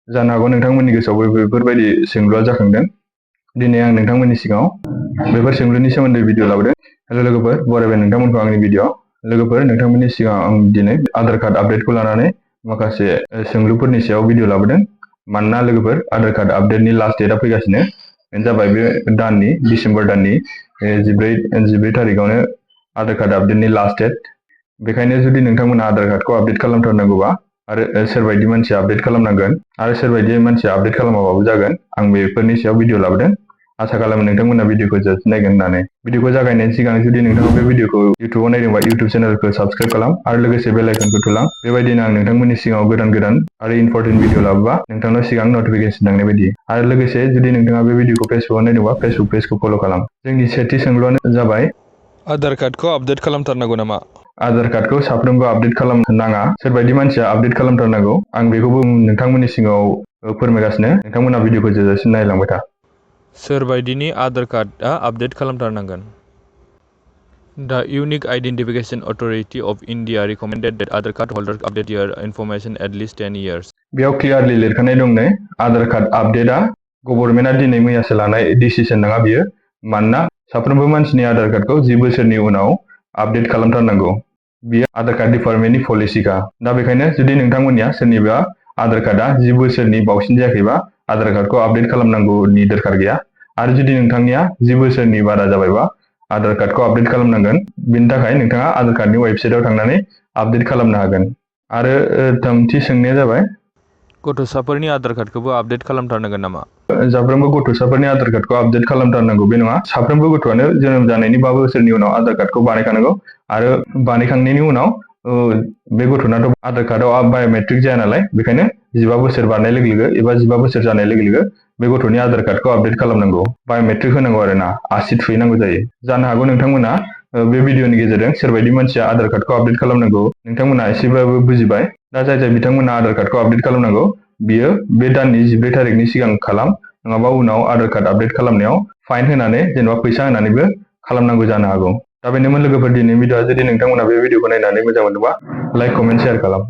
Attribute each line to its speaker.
Speaker 1: जानो हागौ नोंथांमोननि गोसोआवबो बेफोरबायदि सोंलुआ जाखांदों। दिनै आं नोंथांमोननि सिगाङाव बेफोर सोंलुनि सोमोन्दै भिडिअ लाबोदों। हेल' लोगोफोर, बरायबाय नोंथांमोनखौ आंनि भिडिअ। लोगोफोर, नोंथांमोननि सिगाङाव आं दिनै आधार कार्ड आपडेटखौ लानानै माखासे सोंलुफोरनि सायाव भिडिअ लाबोदों। मानोना लोगोफोर, आधार कार्ड आपडेटनि लास्ट डेटआ फैगासिनो। बेनो जाबाय बे दाननि डिसेम्बर दाननि 14 थारिखआवनो आधार कार्ड आपडेटनि लास्ट डेट। बेखायनो जुदि नोंथांमोना आधार कार्डखौ आपडेट खालामथारनांगौबा आरो सोरबायदि मानसिया आपडेट खालामनांगोन आरो सोरबायदि मानसिया आपडेट खालामाबाबो जागोन, आं बेफोरनि सायाव भिडिअ लाबोदों। आसा खालामो नोंथांमोना भिडिअखौ जोबजासिम नायगोन होननानै। भिडिअखौ जागायनायनि सिगां जुदि नोंथाङा बे भिडिअखौ इउटुबाव नायदोंबा इउटुब चेनेलखौ साबस्क्राइब खालाम आरो लोगोसे बेल आइकनखौ थुलां। बेबायदिनो आं नोंथांमोननि सिगाङाव गोदान आरो इम्परटेन्ट भिडिअ लाबोबा नोंथांनाव सिगां नटिफिकेसन थांनाय बायदि। आरो लोगोसे जुदि नोंथाङा बे भिडिअखौ फेसबुकआव नायदोंबा फेसबुक पेजखौ फल' खालाम। जोंनि सेथि सोंलुआनो जाबाय,
Speaker 2: आधार कार्डखौ आपडेट खालामथारनांगौ नामा?
Speaker 1: आधार कार्डखौ साफ्रोमबो आपडेट खालामनाङा। सोरबायदि मानसिया आपडेट खालामथारनांगौ, आं बेखौबो नोंथांमोननि सिगाङाव फोरमायगासिनो। नोंथांमोना भिडिअखौ जोबजासिम नायलांबाय था।
Speaker 2: सोरबायदिनि आधार कार्डआ आपडेट खालामथारनांगोन? The Unique Identification Authority of India recommended that Aadhaar card holders update their information at least 10 years.
Speaker 1: बेयाव क्लियारलि लिरखानाय दं नै, आधार कार्ड आपडेटआ गभर्नमेन्टआ दिनै मैयासो लानाय डिसिसन नङा बियो। मानोना साफ्रोमबो मानसिनि आधार कार्डखौ 10 बोसोरनि उनाव आपडेट खालामथारनांगौ। बियो आधार कार्ड डिपार्टमेन्टनि पलिसिखा। दा बेखायनो जुदि नोंथांमोननिया सोरनिबा आधार कार्डआ 10 बोसोरनि बावसिन जायाखैबा आधार कार्डखौ आपडेट खालामनांगौनि दरखार गैया। आरो जुदि नोंथांनिया 10 बोसोरनि बारा जाबायबा आधार कार्डखौ आपडेट खालामनांगोन। बिनि थाखाय नोंथाङा आधार कार्डनि वेबसाइटआव थांनानै आपडेट खालामनो हागोन। आरो थामथि सोंनाया जाबाय,
Speaker 2: गथ'साफोरनि आधार कार्डखौबो आपडेट खालामथारनांगोन नामा?
Speaker 1: साफ्रोमबो गथ'साफोरनि आधार कार्डखौ आपडेट खालामथारनांगौ बे नङा। साफ्रोमबो गथ'आनो जोनोम जानायनि 5 बोसोरनि उनाव आधार कार्डखौ बानायखानांगौ। आरो बानायखांनायनि उनाव बे गथ'नाथ' आधार कार्डआव बाय'मेट्रिक जाया नालाय, बेखायनो 15 बोसोर बारनाय लोगो लोगो एबा 15 बोसोर जानाय लोगो लोगो बे गथ'नि आधार कार्डखौ आपडेट खालामनांगौ। बाय'मेट्रिक होनांगौ आरोना, आसि थुहैनांगौ जायो। जानो हागौ नोंथांमोना बे भिडिअनि गेजेरजों सोरबायदि मानसिया आधार कार्डखौ आपडेट खालामनांगौ नोंथांमोना एसेब्लाबो बुजिबाय। दा जाय बिथांमोना आधार कार्डखौ आपडेट खालामनांगौ, बियो बे दाननि 14 थारिखनि सिगां खालाम, नङाबा उनाव आधार कार्ड आपडेट खालामनायाव फाइन होनानै जेनेबा फैसा होनानैबो खालामनांगौ जानो हागौ। दा बेनोमोन लोगोफोर दिनैनि भिडिअआ। जुदि नोंथांमोना बे भिडिअखौ नायनानै मोजां मोनदोंबा लाइक, कमेन्ट, शेयार खालाम।